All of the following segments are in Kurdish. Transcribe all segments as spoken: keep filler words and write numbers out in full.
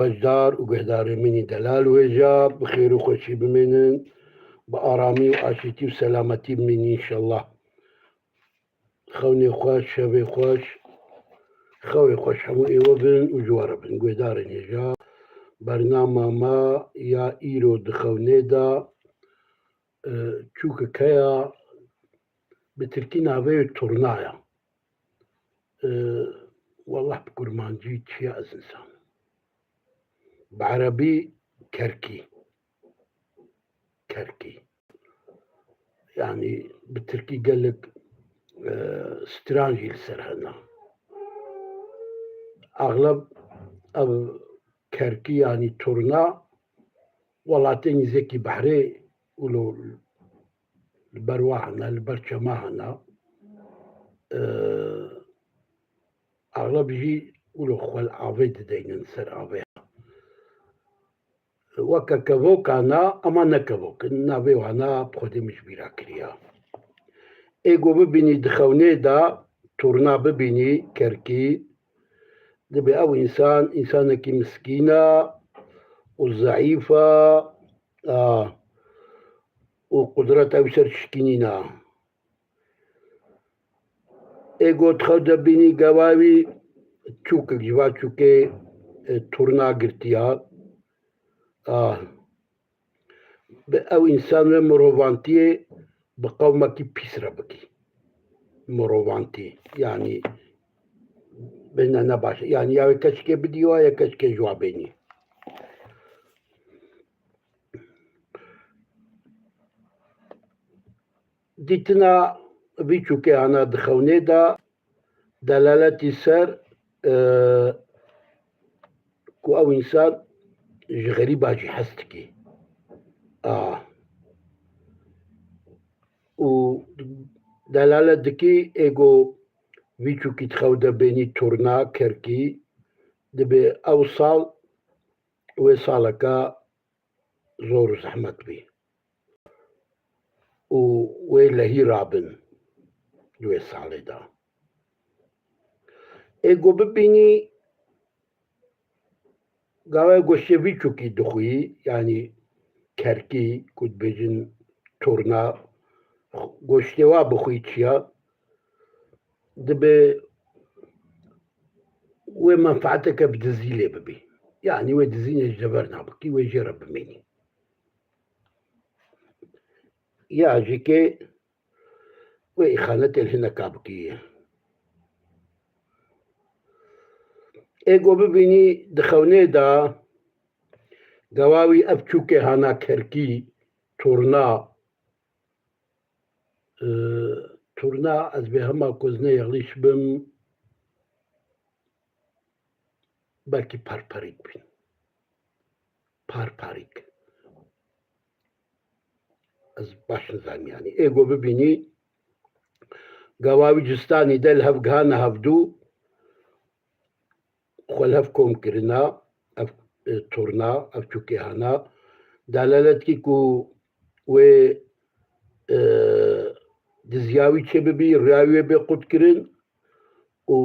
Beşdar û guhdarê min î delal û hêja, bi xêr û xweşî bimînin, bi aramî û aşîtî û selametî bimînin înşellah. Xewnê xweş, şevê xweş, xewê xweş hemû êwe bin û ji we re bin. Guhdarên hêja, bernama me ya îro di xewnê de, e, çûkek heye, bi tirkî navê wê turna ye. E, Wellah bi kurmancî çi ye ez nizanim. Bi erebî kerkî. Kerkî. Yanî bi tirkî gelek, e, stran jî li ser hene. Axleb ev kerkî yanî turna welatê nîzekî behrê û lo li ber wa hene, li ber çema hene. E, Axleb jî wilo xwe li avê dideynin ser avê. Weke kevok ana, ama ne kevok in. Navê wana bi xwedê min ji bîra kiriya. Ê ku bibînî di xewnê de turna bibînî kerkî, dibê ew însan, însanekî miskîn e û zeîf e, a, û qudreta wî ser tişkî nîne. Ê got xew de bînî gewa wî çûkek ji va çûkê, e, turna girtiya. A, bi ew însan ve mirovantiyê bi qewmekî pîs re bikî. Mirovantî, yanî bêhna ne baş e. Yanî ya wê keçikê bidî wa ya keçikê ji wa bênî. Dîtina vî çûkê hana di xewnê de delaletî ser, e, ku ew însan ji xerîba jî hez dikî. A. Û delalet dikî ê ku vî çûkî di xew de bênî turna, kerkî, dibê ew sal wê saleke zor û zehmet bî. Û wê lehî rabin di wê salê de. Ê ku bibînî gava goştê vî çûkî dixwî, yanî kerkî ku dibêjin turna, goştê wa bixwî çiya, dibe wê menfaeteke bi dizî lê bibî. Yanî wê dizînê ji dever nabikî, wê jê re bimînî. Ya jî kê wê îxanetê li hineka bikî. Ê ku bibînî di xewnê de gewa wî ev çûkê hana kerkî, turna, e, turna, ez bê hema ku ez ne yanlîş bim, belkî parparîk bîn. Parparîk. Ez baş nizanim yanî. Ê ku bibînî, gewa wî cistanî de li hev gihane hevdû, xwe li hev kom kirina, ev, e, turna, ev çûkê hana, delalet kî ku wê, e, diziya wî çêbibî, riya wî wê bê qutkirin û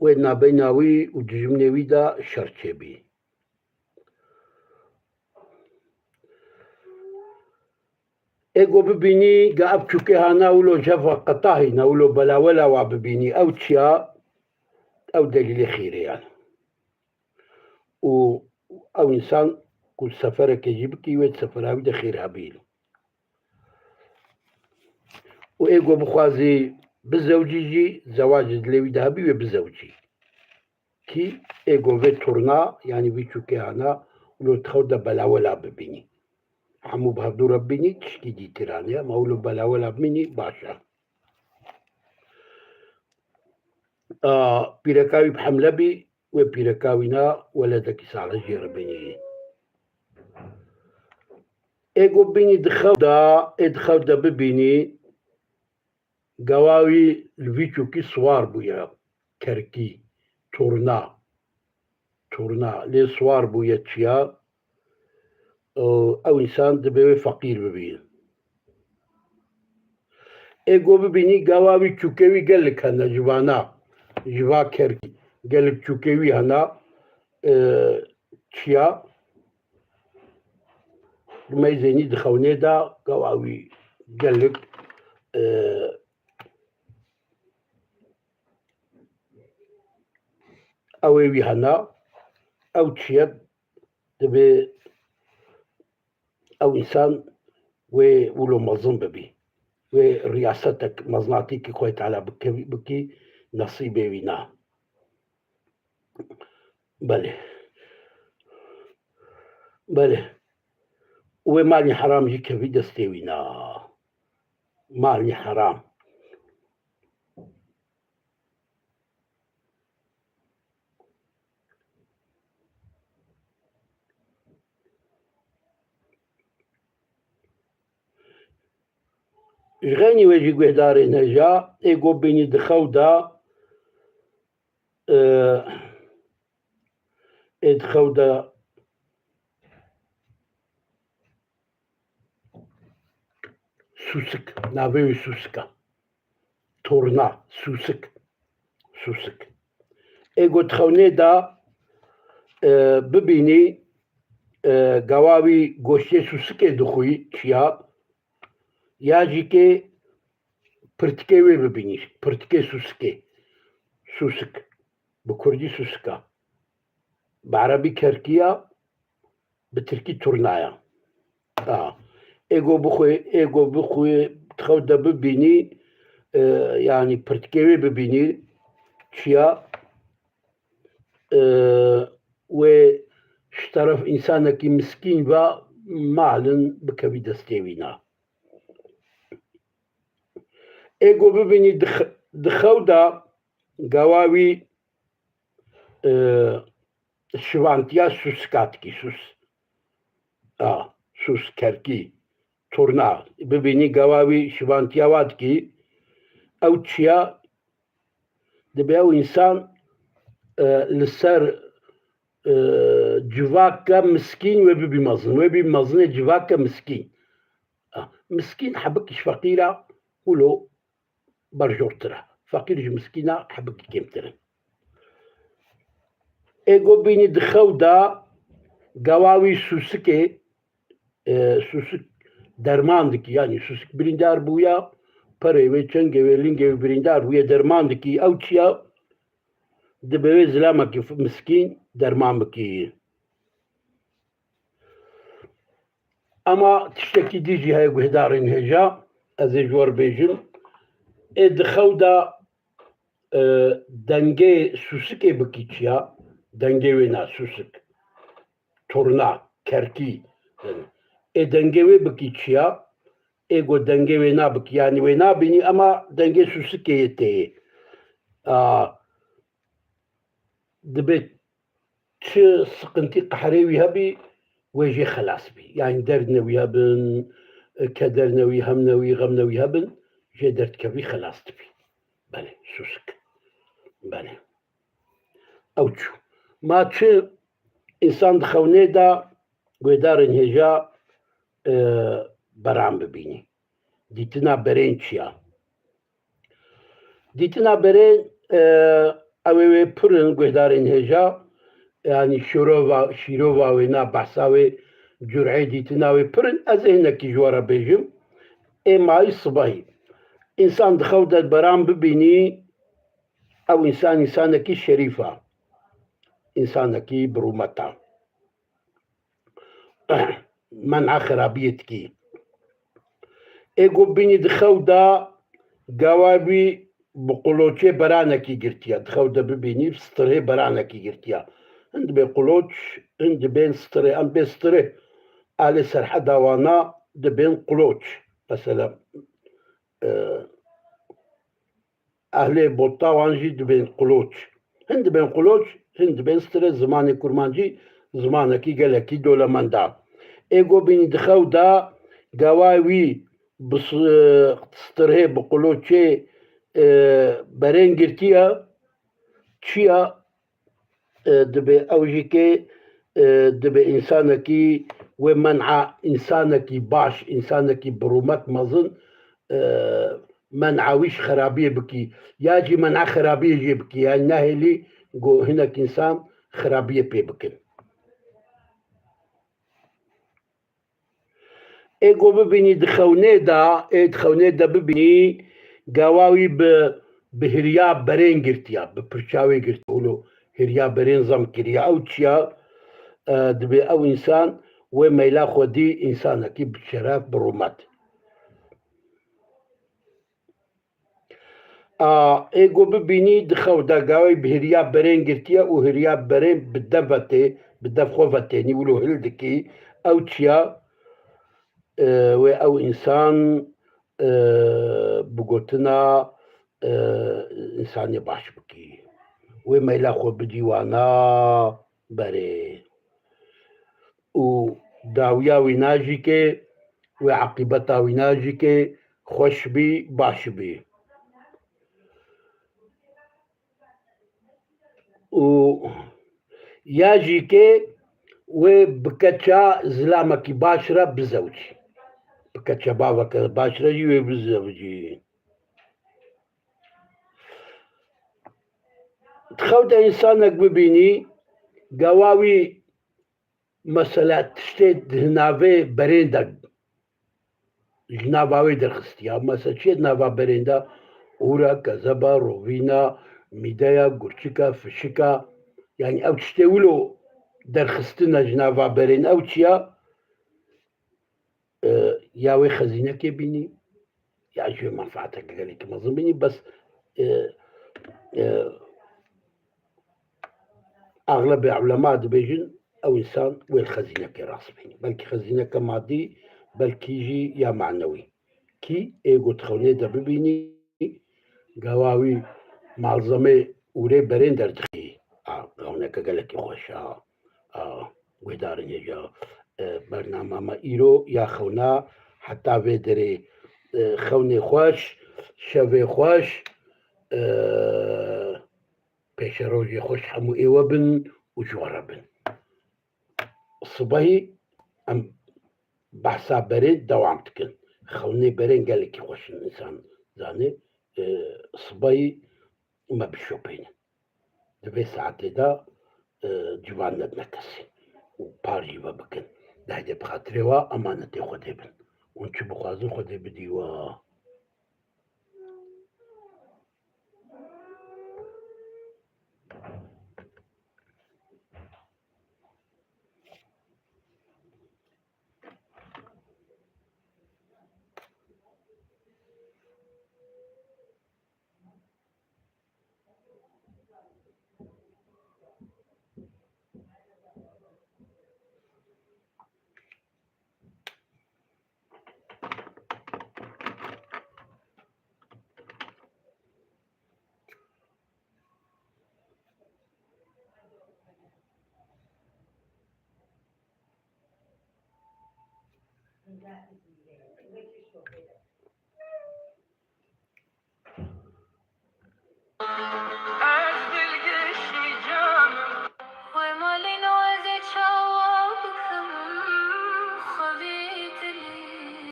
wê nabeyna wî û dijminê wî de şer çêbî. Ê ku bibînî, ga ev çûkê hana wilo jefa qetahî ne, wilo belawela wa bibînî, ew çiya, ew delîlê xêrê yan. Û ew însan ku sefereke jî bikî, wê di sefera wî de xêr hebî. Û ê ku bixwazî bizewcî jî, zewac dilê wî de hebî, wê bizewcî. Kî ê ku vê turna, yanî vî çûkê hana, wilo di xew de belawela bibînî. Hemû bi hevdû re bibînî, tişkî dîtiranê, ama wilo belawela bimînî, baş e. A, pîreka wî bi hemle bî, wê pîreka wî na weledekî salih jê re bînî. Ê ku bînî di xew de, ê di xew de bibînî, gewa wî li vî çûkî siwar bûye, kerkî, turna. Turna, lê siwar bûye çiya, ew, ew însan dibe wê feqîr bibî. Ê ku bibînî, gewa wî çûkê wî gelek hene ji vana, ji va kerkî. Gelek çûkê wî hene, e, çiya, meyzênî dixewnê de, gawa wî gelek, e, ew ê wî hena, ew çiye dibe ew însan wê wilo mezin bibî. Wê riyasetek, mezinatîkî Xwedê Teala bikevî-, bikî, nesîbê wî na. Belê. Belê. Wê malî heram jî kevî destê wî na. Malî heram. Ji xeynî we jî guhdarên hêja, ê go bînî di xew de, e, ê di xew de Sûsik, navê wî Sûsik e. Torna, Sûsik. Sûsik. Ê go di xewnê de, e, bibînî, e, gawa wî goştê Sûsikê dixwî, çiya, ya jî kê pirtikê wê bibînî, pirtikê Sûsikê. Sûsik. Bi kurdî Sûsik e. Bi erebî kerkî ya, bi tirkî turna ya. A. Ê go bixwe, ê go bixwe, xew de bibînî, e, yanî pirtikê wê bibînî, çiya, e, wê ji teref însanekî miskîn ve malin bikevî destê wî na. Ê go bibînî di x-, di xew de gawa wî, e, şivantiya Sûsika dikî, Sûs. A, Sûs, kerkî, turna. Bibînî gawa wî şivantiya wa dikî. Ew çiya dibe ew însan, e, li ser, e, civaka miskîn wê bibî mezin. Wê bî mezinê civaka miskîn. A, miskîn hebik ji feqîra wilo berjortir e. Feqîr ji miskîna hebikî kêmtir in. Ê go bînî di xew de gawa wî Sûsikê, e, Sûsik derman dikî, yanî Sûsik birîndar bûya, perê wê, çengê wê, lingê wê birîndar bûye, derman dikî. Ew çiya dibe wê zilamekî f-, miskîn derman bikî. Ema tiştekî dî jî heye guhdarên hêja, ez ê ji we re bêjim. Ê di xew de, e, dengê Sûsikê bikî çiya, dengê wê na Sûsik, turna, kerkî, ê dengê wê bikî çiya, ê go dengê wê na bikî, yanî wê nabînî, ema dengê Sûsikê yê tê. A, dibe çi siqintî qehrê wî hebî, wê jê xelas bî. Yanî derdine wî hebin, kederine wî, hemne wî, xemne wî hebin, jê derdkevî, xelas dibî. Belê, Sûsik. Belê. Ew çû. Ma çi însan di xewnê de guhdarên hêja, e, beran bibînî. Dîtina berên çiya? Dîtina berê, e, ew ê wê pir in guhdarên hêja, yanî şirova, şîrova wê na behsa wê, cureyê dîtina wê pir in. Ez ê hinekî ji we re bêjim. Ê mayî sibehî. Însan di xew de beran bibînî, ew însan, însanekî şerîf e. Însanekî bi rûmet e. Men'a xerabiyê dikî. Ê go bînî di xew de gawa wî bi quloçê beranekî girtiye. Di xew de bibînî stirê beranekî girtiye. Hin dibê quloç, hin dibên stirê. Em bê stirê alê serheda wana dibên quloç. Mesela, e, Ehlê bota wan jî dibên quloç. Hin dibên quloç, hin dibên stirê. Zimanê kurmancî zimanekî gelekî dolemend e. Ê go bînî di xew de gawa wî bi s-, stirê, bi quloçê, e, berên girtiye, çiya, e, dibe ew jî kê, e, dibe însanekî wê men'a, însanekî baş, însanekî bi rûmet mezin, e, men'a wî ji xerabiyê bikî, ya jî men'a xerabiyê jê bikî, yanî nehêlî ku hinek însan xerabiyê pê bikin. Ê ku bibînî di xewnê de, ê di xewnê de bibînî, gawa wî bi, bi hiriya berên girtiya, bi pirça wê girtiya, wilo hiriya berên zam kiriya. Ew çiya, e, dibê ew însan wê meyla xwe dî însanekî bi şeref, bi rûmet. A, ê ku bibînî di xew de gawey bi hiriya berên girtiye û hiriya berên bi dev vetê, bi dev xwe vetênî, wilo hildikî, ew çiya, e, wê ew însan, e, bi gotina, e, însanê baş bikî. Wê meyla xwe bidî wana berê. Û dawiya wî najîkê, wê eqîbeta wî najîkê xweş bî, baş bî. Û ya jî ke wê bi keça zilamekî baş re bizewicî. Bi keça baveke baş re jî wê bizewicî. Di xew de însanek bibînî, gawa wî mesela tiştê di navê berên de ji nava wê derxistiya. Mesela çi ye di nava berên de? Ûra, kezeba, rovîna, mîdeya, gurçika, fişika. Yanî ew tiştê wilo derxistine ji nava berên. Ew çi ya? E, ya wê xezînekê bînî, ya jî wê menfaeteke gelekî mezin bînî, bes, e, e, Exlebê ulema dibêjin, ew însan wê li xezînekê rast bînî. Belkî xezîneke madî, belkî jî ya manewî. Kî ê ku di xewnê de bibînî, gawa wî malzemê ûrê berên derdixî. A, xewneke gelekî xweş a. A, guhdarên hêja, e, bernama me îro ya xewna heta vê derê, e, xewnê xweş, şevê xweş, e, pêşerojê xweş hemû ê we bin û ji we re bin. Sibehî em behsa berê dewam dikin. Xewnê berên gelekî xweş in, însan zanê, e, sibehî me bişopînin. Di vê saetê de, e, ciwan nedine kesî û par jî ve bikin. Dehdê bi xatirê we emanetê Xwedê bin. Hûn çi bixwazin Xwedê bidî we.